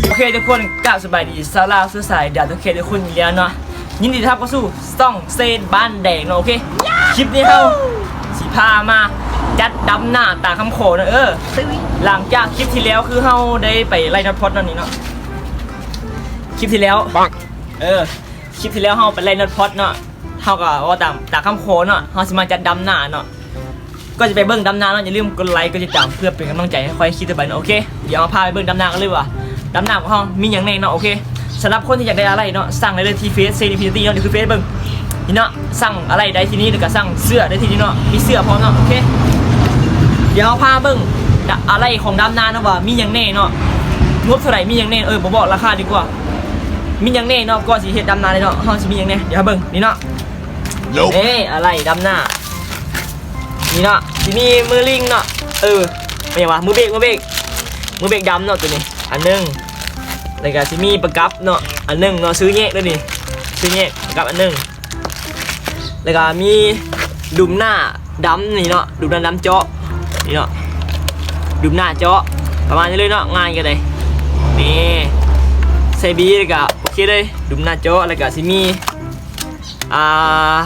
ໂອເຄທຸກຄົນ ກາບສະບາຍດີຊາວລາວເຊື້ອສາຍດາວຕົວເຄທຸກຄົນອີກແລ້ວເນາະ. ຍິນດີຕ້ອນຮັບເຂົ້າສູ່ຊ່ອງເຊນບ້ານແດງເນາະ. ໂອເຄ ຄລິບນີ້ເຮົາຊິພາມາຈັດດຳນາຕາຄຳຂໍເນາະ. ເອີ ຫຼັງຈາກຄລິບທີ່ແລ້ວຄືເຮົາໄດ້ໄປໄລ່ນັອດພອດເນາະ ນີ້ເນາະ. ຄລິບທີ່ແລ້ວ ເອີ ຄລິບທີ່ແລ້ວເຮົາໄປໄລ່ນັອດພອດເນາະ ເຮົາກໍເວົ້າຕາມ ຕາມຄຳຂໍເນາະ ເຮົາຊິມາຈັດດຳນາເນາະ. ກ່ອນຈະໄປເບິ່ງດຳນາເນາະ ຢ່າລືມກົດໄລ ກົດຕິດຕາມ ເພື່ອເປັນກຳລັງໃຈໃຫ້ຂ້ອຍຄລິບຕໍ່ໄປເນາະ. ໂອເຄ ດຽວເຮົາພາໄປເບິ່ງດຳນາກັນເລີຍວ່າ ດຳນາຂອງເຮົາມີຫຍັງແນ່ເນາະ. ໂອເຄ ສຳລັບຄົນທີ່ຢາກໄດ້ອາໄຫຼ່ເນາະ ສັ່ງໄດ້ເລີຍທີ່ເຟສ ເຊນ ອິນຟິນິຕີ້ ເນາະ. ນີ້ຄືເຟສ ເບິ່ງ ນີ້ເນາະ ສັ່ງອາໄຫຼ່ໄດ້ທີ່ນີ້ ແລ້ວກໍສັ່ງເສື້ອໄດ້ທີ່ນີ້ເນາະ ມີເສື້ອພ້ອມເນາະ. ໂອເຄ ດຽວເຮົາພາເບິ່ງອາໄຫຼ່ຂອງດຳນາເນາະ ວ່າມີຫຍັງແນ່ເນາະ ງົບເທົ່າໃດ ມີຫຍັງແນ່. ເອີ ບໍ່ບອກລາຄາດີກວ່າ ມີຫຍັງແນ່ເນາະ. ກ່ອນຊິເຮັດດຳນາເລີຍເນາະ ເຮົາຊິມີຫຍັງແນ່ ດຽວເຮົາເບິ່ງ ນີ້ເນາະ. ນີ້ ອາໄຫຼ່ດຳນາ ນີ້ເນາະ ຊິມີມືລິງເນາະ ເອີ ແມ່ນຫຍັງວະ ມືເບກ ມືເບກ ມືເບກດຳເນາະ ໂຕນີ້ອັນໜຶ່ງ. ແລ້ວກໍຊິມີປະກັບເນາະ ອັນໜຶ່ງເນາະ ຊື້ແຍກເດີນີ້ ຊື້ແຍກປະກັບອັນໜຶ່ງ. ແລ້ວກໍມີດຸມໜ້າດຳນີ້ເນາະ ດຸມໜ້າດຳເຈາະ ນີ້ເນາະ ດຸມໜ້າເຈາະ ປະມານນີ້ເລີຍເນາະ ງ່າຍກໍໄດ້ ນີ້ ໃສ່ບີ ແລ້ວກໍໂອເຄເລີຍ ດຸມໜ້າເຈາະ. ແລ້ວກໍຊິມີ ອ່າ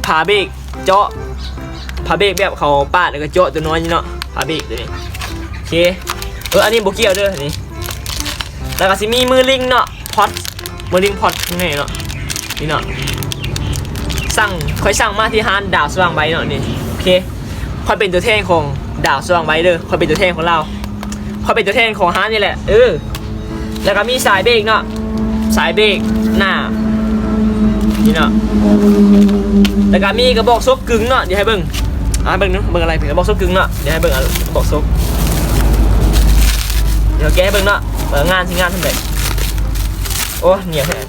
ຝາເບກເຈາະ ຝາເບກແບບເຂົາປາດແລ້ວກໍເຈາະຕົວນ້ອຍນີ້ເນາະ ຝາເບກຕົວນີ້. ໂອເຄ ເອີ ອັນນີ້ບໍ່ກ່ຽວເດີນີ້. ແລ້ວກໍຊິມີມືລິງເນາະ ພອດ ມືລິງພອດນີ້ເນາະ ນີ້ເນາະ ສັ່ງ ຂ້ອຍສັ່ງມາທີ່ຮ້ານດາວສະຫວ່າງໄວເນາະ ນີ້. ໂອເຄ ຂ້ອຍເປັນຕົວແທນຂອງດາວສະຫວ່າງໄວເດີ ຂ້ອຍເປັນຕົວແທນຂອງລາວ ຂ້ອຍເປັນຕົວແທນຂອງຮ້ານນີ້ແຫຼະ ເອີ. ແລ້ວກໍມີສາຍເບກເນາະ ສາຍເບກໜ້າ ນີ້ເນາະ. ແລ້ວກໍມີກະບອກສົກກຶງເນາະ ດຽວໃຫ້ເບິ່ງ ໃຫ້ເບິ່ງເນາະ ເບິ່ງອາໄຫຼ່ ເປັນກະບອກສົກກຶງເນາະ ດຽວໃຫ້ເບິ່ງ ກະບອກສົກ ດຽວແກະໃຫ້ເບິ່ງເນາະ ວ່າງານຊິງາມສ່ຳໃດ. ໂອ້ ໜຽວແທ້.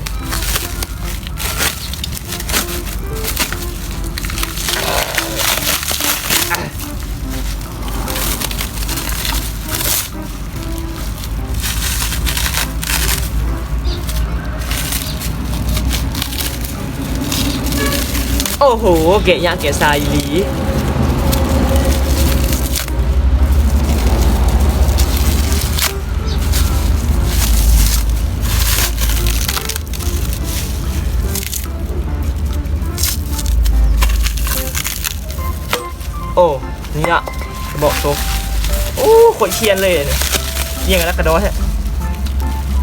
ໂອ້ໂຫ ແກະຍາກແກະຊາອີ່ຫຼີ. ໂອ້ ນີ້ລະ ກະບອກສົກ. ໂອ້ ໂຄດຂຽນເລີຍ ອຽງກັນລະກະດໍແທ້.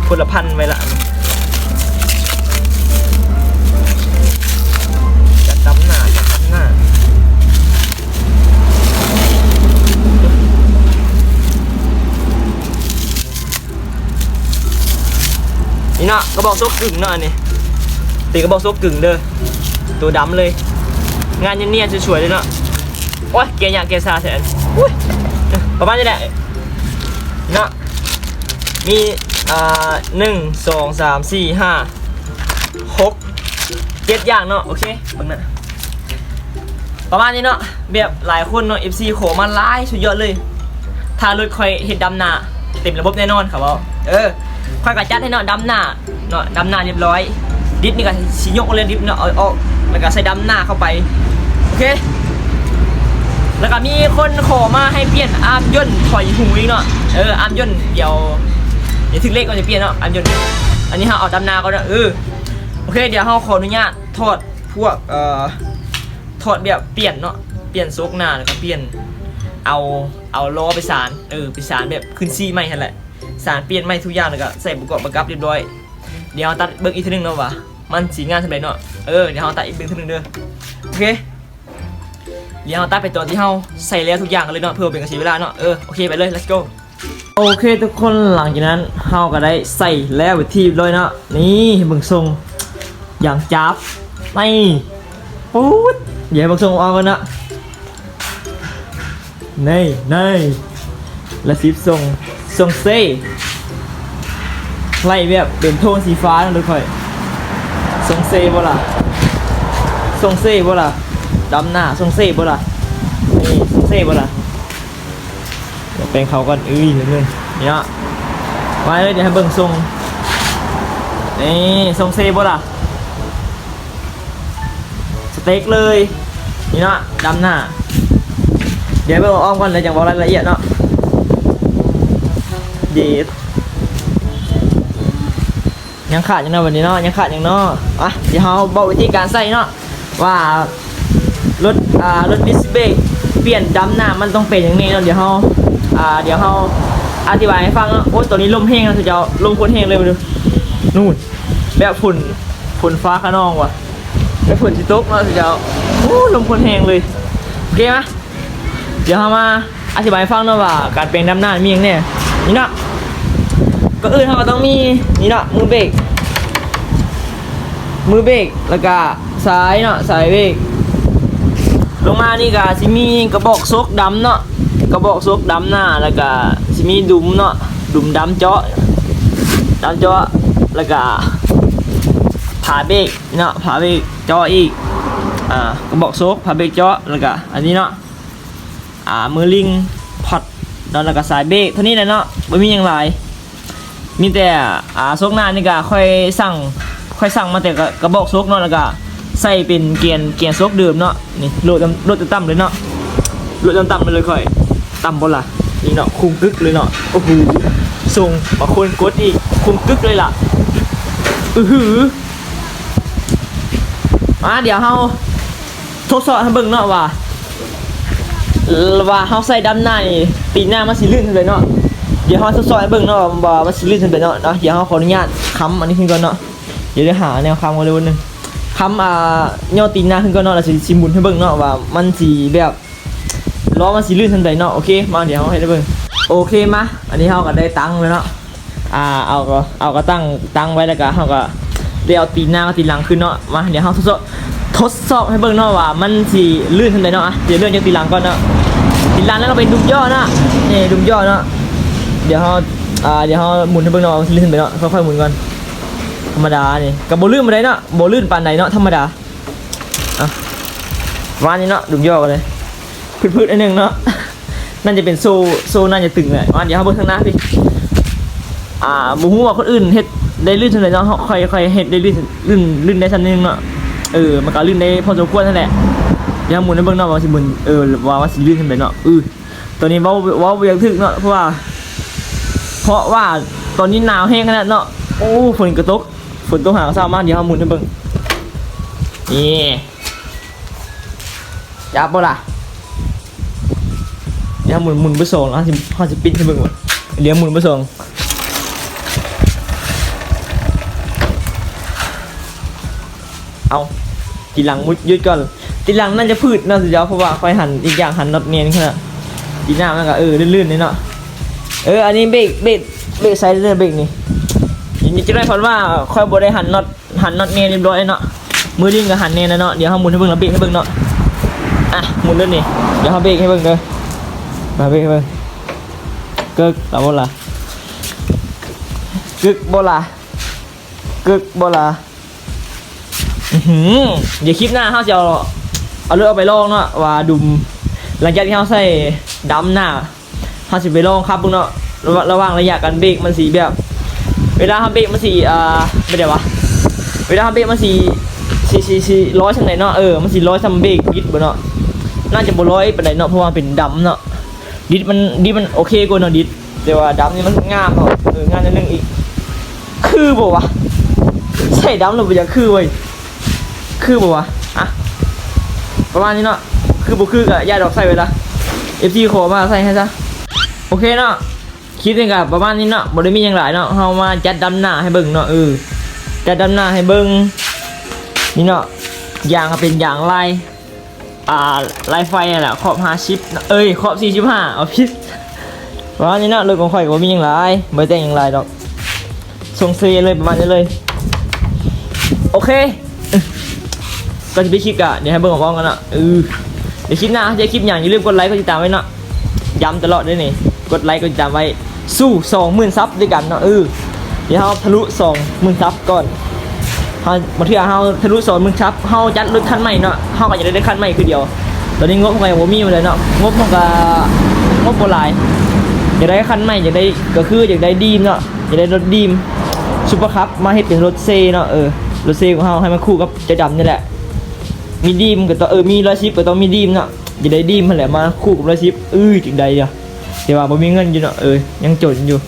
ຄົນລະພັນໄວ້ລະ ຈັດຕຳໜ້າ ຈັດຕຳໜ້າ. ນີ້ເນາະ ກະບອກສົກກຶ່ງເນາະ ອັນນີ້ເປັນກະບອກສົກກຶ່ງເດີ ໂຕດຳເລີຍ ງານນຽນໆ ສວຍໆ ເລີຍເນາະ. ໂອ້ຍ ແກະຍາກແກະຊາແທ້ ອຸ້ຍ ປະມານນີ້ແຫຼະເນາະ. ມີ ອ່າ ໜຶ່ງ ສອງ ສາມ ສີ່ ຫ້າ ຫົກ ເຈັດຢ່າງເນາະ. ໂອເຄ ເບິ່ງນະ ປະມານນີ້ເນາະ. ແບບຫຼາຍຄົນເນາະ ເອັຟຊີ ຂໍມາຫຼາຍ ສຸດຍອດເລີຍ. ຖ້າລົດຂ້ອຍເຮັດດຳໜ້າເຕັມລະບົບແນ່ນອນ ເຂົາເວົ້າ. ເອີ ຂ້ອຍກະຈັດໃຫ້ເນາະ ດຳໜ້າເນາະ ດຳໜ້າລຽບຮ້ອຍ. ດິບນີ້ກະຊິຍົກເລີຍ ດິບເນາະ ເອົາອອກ ແລ້ວກະໃສ່ດຳໜ້າເຂົ້າໄປ. ໂອເຄ ແລ້ວກະມີຄົນຂໍມາໃຫ້ປ່ຽນອາມຍົນຖອຍຫູອີກເນາະ. ເອີ ອາມຍົນ ດຽວ ດຽວຖືກເລກກໍຈະປ່ຽນເນາະ ອາມຍົນ. ອັນນີ້ເຮົາເອົາດຳໜ້າກ່ອນເນາະ. ເອີ ໂອເຄ ດຽວເຮົາຂໍອະນຸຍາດຖອດພວກ ເອີ ຖອດແບບປ່ຽນເນາະ ປ່ຽນໂຊກໜ້າ ແລ້ວກະປ່ຽນ ເອົາ ເອົາລໍ້ໄປສານ ເອີ ໄປສານແບບຂຶ້ນສີໃໝ່ຫັ້ນແຫຼະ. ສານປ່ຽນໃໝ່ທຸກຢ່າງ ແລ້ວກະໃສ່ປະກອບປະກັບລຽບຮ້ອຍ. ດຽວເຮົາຕັດເບິ່ງອີກເທື່ອໜຶ່ງເນາະວ່າມັນຊິງາມສ່ຳໃດເນາະ. ເອີ ດຽວເຮົາຕັດອີກເບິ່ງເທື່ອໜຶ່ງເດີ. ໂອເຄ ດຽວເຮົາຕັດໄປຕອນທີ່ເຮົາໃສ່ແລ້ວທຸກຢ່າງກັນເລີຍເນາະ ເພື່ອບໍ່ເປັນການເສຍເວລາເນາະ. ເອີ ໂອເຄ ໄປເລີຍ ເລັດໂກ. ໂອເຄທຸກຄົນ ຫຼັງຈາກນັ້ນເຮົາກະໄດ້ໃສ່ແລ້ວເປັນທີ່ຮຽບຮ້ອຍເນາະ. ນີ້ໃຫ້ເບິ່ງຊົງ ຢ່າງຈັບ ນີ້ ປູດ ດຽວໃຫ້ເບິ່ງຊົງອອກກ່ອນເນາະ. ນີ້ ນີ້ ລະສິບຊົງ ຊົງເຊ ໄລ່ແບບເປັນໂທນສີຟ້ານຳໂດຍຂ້ອຍ. ຊົງເຊບໍ່ລະ ຊົງເຊບໍ່ລະ ດຳໜ້າຊົງເຊບໍ່ລະ. ນີ້ ຊົງເຊບໍ່ລະ ດຽວແປງເຂົ້າກ່ອນ ອື ນິດໜຶ່ງ ນີ້ເນາະ. ມາເລີຍ ດຽວໃຫ້ເບິ່ງຊົງ ນີ້ ຊົງເຊບໍ່ລະ? ສະເຕັກເລີຍ ນີ້ເນາະ ດຳໜ້າ. ດຽວເບິ່ງອ້ອມກ່ອນ ແລ້ວຈັ່ງເວົ້າລາຍລະອຽດເນາະ. ເດດ ຍັງຂາດຫຍັງເນາະ ບັດນີ້ເນາະ ຍັງຂາດຫຍັງເນາະ? ອ່ະ ດຽວເຮົາເວົ້າວິທີການໃສ່ເນາະ ວ່າລົດ ອ່າ ລົດດິສເບຣກປ່ຽນດຳໜ້າມັນຕ້ອງເປັນຫຍັງແດ່ເນາະ. ດຽວເຮົາ ອ່າ ດຽວເຮົາອະທິບາຍໃຫ້ຟັງເນາະ. ໂອ້ ຕອນນີ້ລົມແຮງເນາະເຈົ້າ ລົມໂຄດແຮງເລີຍ ເບິ່ງດູ ນູ້ນ ແບບຝົນ ຝົນຟ້າຄະນອງວ່າ ແບບຝົນຊິຕົກເນາະເຈົ້າ. ໂອ້ ລົມໂຄດແຮງເລີຍ. ໂອເຄ ມາ ດຽວເຮົາມາອະທິບາຍໃຫ້ຟັງເນາະວ່າການແປງດຳໜ້າມີຫຍັງແດ່. ນີ້ເນາະ ກ່ອນອື່ນເຮົາກໍຕ້ອງມີ ນີ້ເນາະ ມືເບຣກ ມືເບຣກ ແລ້ວກະສາຍເນາະ ສາຍເບຣກ. ລົງມານີ້ກະຊິມີກະບອກໂຊກດຳເນາະ ກະບອກໂຊກດຳໜ້າ ແລ້ວກະຊິມີດຸມເນາະ ດຸມດຳເຈາະ ດຳເຈາະ ແລ້ວກະຝາເບຣກເນາະ ຝາເບຣກເຈາະອີກ ອ່າ ກະບອກໂຊກ ຝາເບຣກເຈາະ ແລ້ວກະອັນນີ້ເນາະ ອ່າ ມືລິງ ພອດເນາະ ແລ້ວກະສາຍເບຣກ ເທົ່ານີ້ແຫຼະເນາະ ບໍ່ມີຫຍັງຫຼາຍ. ມີແຕ່ ອ່າ ໂຊກໜ້ານີ້ກະຂ້ອຍສັ່ງ ຂ້ອຍສັ່ງມາແຕ່ກະ ກະບອກໂຊກເນາະ ແລ້ວກະໃສ່ເປັນແກນ ແກນໂຊກເດີມເນາະ. ນີ້ ໂຫຼດຕ່ຳ ໂຫຼດຕ່ຳໆເລີຍເນາະ ໂຫຼດຕ່ຳໆເລີຍຂ້ອຍ. ຕ່ຳບໍ່ລະ? ນີ້ເນາະ ຄຸມກຶກເລີຍເນາະ. ໂອ້ໂຫ ຊົງ ບາງຄົນກົດອີກ ຄຸມກຶກເລີຍລະ. ອືຫື ມາ ດຽວເຮົາ ທົດສອບໃຫ້ເບິ່ງເນາະວ່າ ວ່າເຮົາໃສ່ດຳໜ້ານີ້ ຕີນໜ້າມັນຊິລື່ນສ່ຳໃດເນາະ. ດຽວເຮົາທົດສອບໃຫ້ເບິ່ງເນາະວ່າມັນຊິລື່ນສ່ຳໃດເນາະ. ເນາະ ດຽວເຮົາຂໍອະນຸຍາດຄ້ຳອັນນີ້ຂຶ້ນກ່ອນເນາະ. ດຽວໄດ້ຫາແນວຄ້ຳກ່ອນເລີຍໜຶ່ງ ຄ້ຳ ອ່າ ຍໍຕີນໜ້າຂຶ້ນກ່ອນເນາະ ແລ້ວຊິ ຊິໝູນໃຫ້ເບິ່ງເນາະວ່າມັນຊິແບບ ລໍ້ມັນຊິລື່ນສ່ຳໃດເນາະ. ໂອເຄ ມາ ດຽວເຮົາເຮັດໃຫ້ເບິ່ງ. ໂອເຄ ມາ ອັນນີ້ເຮົາກໍໄດ້ຕັ້ງແລ້ວເນາະ. ອ່າ ເອົາກໍ ເອົາກໍຕັ້ງ ຕັ້ງໄວ້ ແລ້ວກໍເຮົາກໍໄດ້ເອົາຕີນໜ້າກັບຕີນຫຼັງຂຶ້ນເນາະ. ມາ ດຽວເຮົາທົດສອບ ທົດສອບໃຫ້ເບິ່ງເນາະວ່າມັນຊິລື່ນສ່ຳໃດເນາະ. ອ່ະ ດຽວເລີ່ມຈາກຕີນຫຼັງກ່ອນເນາະ. ຕີນຫຼັງນັ້ນກໍເປັນດຸມຍໍ້ເນາະ ນີ້ ດຸມຍໍ້ເນາະ. ດຽວເຮົາ ອ່າ ດຽວເຮົາໝູນໃຫ້ເບິ່ງເນາະວ່າມັນຊິລື່ນສ່ຳໃດເນາະ. ຄ່ອຍໆໝູນກ່ອນ. ທຳມະດານີ້ກໍບໍ່ລື່ນປານໃດເນາະ ບໍ່ລື່ນປານໃດເນາະ ທຳມະດາ. ອ່ະ ປະມານນີ້ເນາະ ດຸມຍໍ້ກໍເລີຍ ພືດໆໜ້ອຍໜຶ່ງເນາະ. ໜ້າຈະເປັນໂສ້ ໂສ້ໜ້າຈະຕຶງແຫຼະ. ມາ ດຽວເຮົາເບິ່ງທາງໜ້າພີ້. ອ່າ ບໍ່ຮູ້ວ່າຄົນອື່ນເຮັດໄດ້ລື່ນສ່ຳໃດເນາະ ຂ້ອຍ ຂ້ອຍເຮັດໄດ້ລື່ນ ລື່ນ ລື່ນໄດ້ສ່ຳໜຶ່ງເນາະ. ເອີ ມັນກໍລື່ນໄດ້ພໍສົມຄວນຫັ້ນແຫຼະ. ດຽວເຮົາໝູນໃຫ້ເບິ່ງເນາະວ່າຊິໝູນ ເອີ ວ່າ ວ່າຊິລື່ນສ່ຳໃດເນາະ. ອື ຕອນນີ້ເວົ້າ ເວົ້າບໍ່ຢາກຖືກເນາະ ເພາະວ່າ ເພາະວ່າຕອນນີ້ໜາວແຮງຂະໜາດເນາະ. ໂອ້ ຝົນກໍຕົກ ຝົນຕົກຫາກໍເຊົ້າ. ມາ ດຽວເຮົາໝູນໃຫ້ເບິ່ງ. ນີ້ ຈັບບໍ່ລະ? ດຽວໝູນ ໝູນໄປສອງ ເຮົາຊິ ເຮົາຊິປິດໃຫ້ເບິ່ງວ່າ ດຽວໝູນໄປສອງ. ເອົາ ທີຫຼັງຢຸດ ຢຸດກ່ອນ. ທີຫຼັງໜ້າຈະຜືດເນາະເຈົ້າ ເພາະວ່າຂ້ອຍຫັນ ອີກຢ່າງຫັນນັອດແໜ້ນຂະໜາດ. ທີໜ້າມັນກໍ ເອີ ລື່ນໆເດເນາະ. ເອີ ອັນນີ້ເບຣກ ເບຣກ ເບຣກໃສ່ເດີ ເບຣກນີ້. ນີ້ຈະໄດ້ເພາະວ່າຂ້ອຍບໍ່ໄດ້ຫັນນັອດ ຫັນນັອດແໜ້ນຮຽບຮ້ອຍເນາະ. ມືລິງກໍຫັນແໜ້ນແລ້ວເນາະ. ດຽວເຮົາໝູນໃຫ້ເບິ່ງ ລະເບຣກໃຫ້ເບິ່ງເນາະ. ອ່ະ ໝູນເດີນີ້. ດຽວເຮົາເບຣກໃຫ້ເບິ່ງເດີ. ມາເບຣກໃຫ້ເບິ່ງ. ກຶກ ເອົາບໍ່ລະ? ກຶກບໍ່ລະ? ກຶກບໍ່ລະ? ອືຫື ດຽວຄລິບໜ້າເຮົາຊິເອົາ ເອົາລົດອອກໄປລອງເນາະ ວ່າດຸມ ຫຼັງຈາກທີ່ເຮົາໃສ່ດຳໜ້າ ເຮົາຊິໄປລອງຂັບເບິ່ງເນາະ ລະຫວ່າງ ລະຫວ່າງໄລຍະການເບຣກມັນຊິແບບ ເວລາເຮົາເບຣກມັນຊິ ອ່າ ແບບໃດວະ ເວລາເຮົາເບຣກມັນຊິ ຊິ ຊິ ຊິລອຍສ່ຳໃດເນາະ. ເອີ ມັນຊິລອຍສ່ຳເບຣກດິດບໍ່ເນາະ? ໜ້າຈະບໍ່ລອຍປານໃດເນາະ ເພາະວ່າເປັນດຳເນາະ. ດິດມັນ ດິດມັນໂອເຄກວ່າເນາະ ດິດ ແຕ່ວ່າດຳນີ້ມັນງາມເນາະ. ເອີ ງາມໜ້ອຍໜຶ່ງອີກ. ຄືບໍ່ວະ? ໃສ່ດຳແລ້ວບໍ່ຢາກຄືເວີ້ຍ ຄືບໍ່ວະ? ອ່ະ ປະມານນີ້ເນາະ. ຄືບໍ່ຄືກໍຢ່າດອກ ໃສ່ໄວ້ລະ ເອັຟຊີ ຂໍມາໃສ່ໃຫ້ຊະ. ໂອເຄເນາະ ຄລິບນີ້ກໍປະມານນີ້ເນາະ ບໍ່ໄດ້ມີຫຍັງຫຼາຍເນາະ. ເຮົາມາຈັດດຳໜ້າໃຫ້ເບິ່ງເນາະ. ເອີ ຈັດດຳໜ້າໃຫ້ເບິ່ງນີ້ເນາະ. ຢາງກໍເປັນຢາງລາຍ ອ່າ ລາຍໄຟຫັ້ນແຫຼະ ຂອບຫ້າສິບ ເອີຍ ຂອບສີ່ສິບຫ້າ ເອົາຜິດ. ປະມານນີ້ເນາະ ລົດຂອງຂ້ອຍກໍບໍ່ມີຫຍັງຫຼາຍ ບໍ່ໄດ້ແຕ່ງຫຍັງຫຼາຍດອກ ຊົງເຊເລີຍ ປະມານນີ້ເລີຍ. ໂອເຄ ກ່ອນຈະປິດຄລິບກະ ດຽວໃຫ້ເບິ່ງພ້ອມກັນເນາະ. ເອີ ດຽວຄລິບໜ້າເຮົາຈະເຮັດຄລິບຫຍັງ ຢ່າລືມກົດໄລ ກົດຕິດຕາມໄວ້ເນາະ ຢ້ຳຕະຫຼອດເດ້ນີ້ ກົດໄລ ກົດຕິດຕາມໄວ້ ສູ່ສອງໝື່ນຊັບດ້ວຍກັນເນາະ. ເອີ ດຽວເຮົາທະລຸສອງໝື່ນຊັບກ່ອນ ເຮົາ ບາງເທື່ອເຮົາທະລຸສອງໝື່ນຊັບ ເຮົາຈັດລົດຄັນໃໝ່ເນາະ ເຮົາກໍຢາກໄດ້ລົດຄັນໃໝ່ຄືດຽວ. ຕອນນີ້ງົບເຮົາກໍຍັງບໍ່ມີປານໃດເນາະ ງົບເຮົາກໍງົບບໍ່ຫຼາຍ ຢາກໄດ້ຄັນໃໝ່ ຢາກໄດ້ ກໍຄືຢາກໄດ້ດີມເນາະ. ຢາກໄດ້ລົດດີມຊຸບເປີຄັບມາເຮັດເປັນລົດເຊເນາະ. ເອີ ລົດເຊຂອງເຮົາໃຫ້ມັນຄູ່ກັບເຈົ້າດຳນີ້ແຫຼະ. ມີດີມກໍຕ້ອງ ເອີ ມີຮ້ອຍສິບກໍຕ້ອງມີດີມເນາະ. ຢາກໄດ້ດີມຫັ້ນແຫຼະມາຄູ່ກັບຮ້ອຍສິບ. ເອີ ຈັ່ງໃດດຽວ ແຕ່ວ່າບໍ່ມີເງິນຢູ່ເນາະ. ເອີ ຍັງຈົນຢູ່.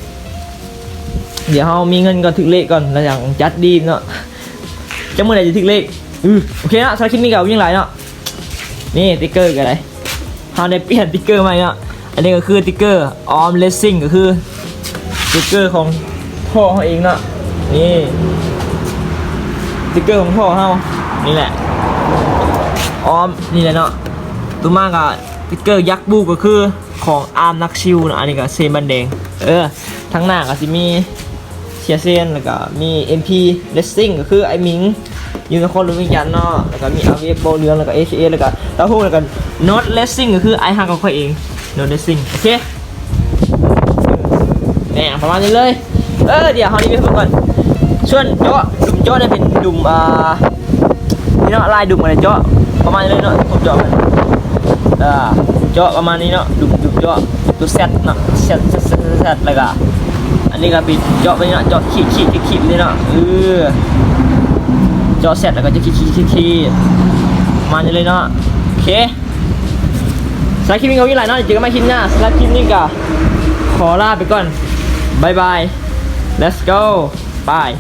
ດຽວເຮົາມີເງິນກ່ອນ ຖືກເລກກ່ອນ ແລ້ວຈັ່ງຈັດດີມເນາະ. ຈັກມື້ໃດຈະຖືກເລກ. ອື ໂອເຄເນາະ. ສຳລັບຄລິບນີ້ກໍບໍ່ມີຫຍັງຫຼາຍເນາະ. ນີ້ສະຕິກເກີກໍໄດ້ ເຮົາໄດ້ປ່ຽນສະຕິກເກີໃໝ່ເນາະ. ອັນນີ້ກໍຄືສະຕິກເກີອອມເລດຊິງ ກໍຄືສະຕິກເກີຂອງທໍ່ເຮົາເອງເນາະ. ນີ້ສະຕິກເກີຂອງທໍ່ເຮົານີ້ແຫຼະ ອອມນີ້ແຫຼະເນາະ. ຕໍ່ມາກໍສະຕິກເກີຍັກບູ ກໍຄືຂອງອາມນັກຊິວເນາະ. ອັນນີ້ກໍເຊນບ້ານແດງ. ເອີ ທາງໜ້າກໍຊິມີ ເຊຍເຊນ ແລ້ວກໍມີເອັມພີເລດຊິງ ກໍຄືອ້າຍໝິງຢູ່ນະຄອນຫຼວງວຽງຈັນເນາະ. ແລ້ວກໍມີອາເວບ ບໍ່ເຫຼືອງ ແລ້ວກໍເອເຄເອ ແລ້ວກໍເຕົ້າຫູ້ ແລ້ວກໍໂນດເລດຊິງ ກໍຄືອ້າຍຮັກຂອງຂ້ອຍເອງ ໂນດເລດຊິງ. ໂອເຄ ແນ່ ປະມານນີ້ເລີຍ. ເອີ ດຽວເຮົາຣີວິວໃຫ້ເບິ່ງກ່ອນ. ສ່ວນເຈາະ ດຸມເຈາະນີ້ເປັນດຸມ ອ່າ ນີ້ເນາະ ລາຍດຸມມັນເຈາະປະມານນີ້ເລີຍເນາະ. ດຸມເຈາະມັນ ເອີ ເຈາະປະມານນີ້ເນາະ. ດຸມ ດຸມເຈາະຕົວແຊັດເນາະ ແຊັດ ແຊັດ ແຊັດ ແຊັດ ແລ້ວກໍອັນນີ້ກໍເປັນເຈາະໄປນີ້ເນາະ ເຈາະຂີດ ຂີດ ຂີດ ຂີດນີ້ເນາະ. ເອີ ເຈາະແຊັດ ແລ້ວກໍເຈາະຂີດ ຂີດ ຂີດ ຂີດ ປະມານນີ້ເລີຍເນາະ. ໂອເຄ ສຳລັບຄລິບນີ້ກໍມີຫຼາຍເນາະ. ເຈີກັນໃໝ່ຄລິບໜ້າ. ສຳລັບຄລິບນີ້ກໍຂໍລາໄປກ່ອນ. ບາຍບາຍ. Let's go. Bye.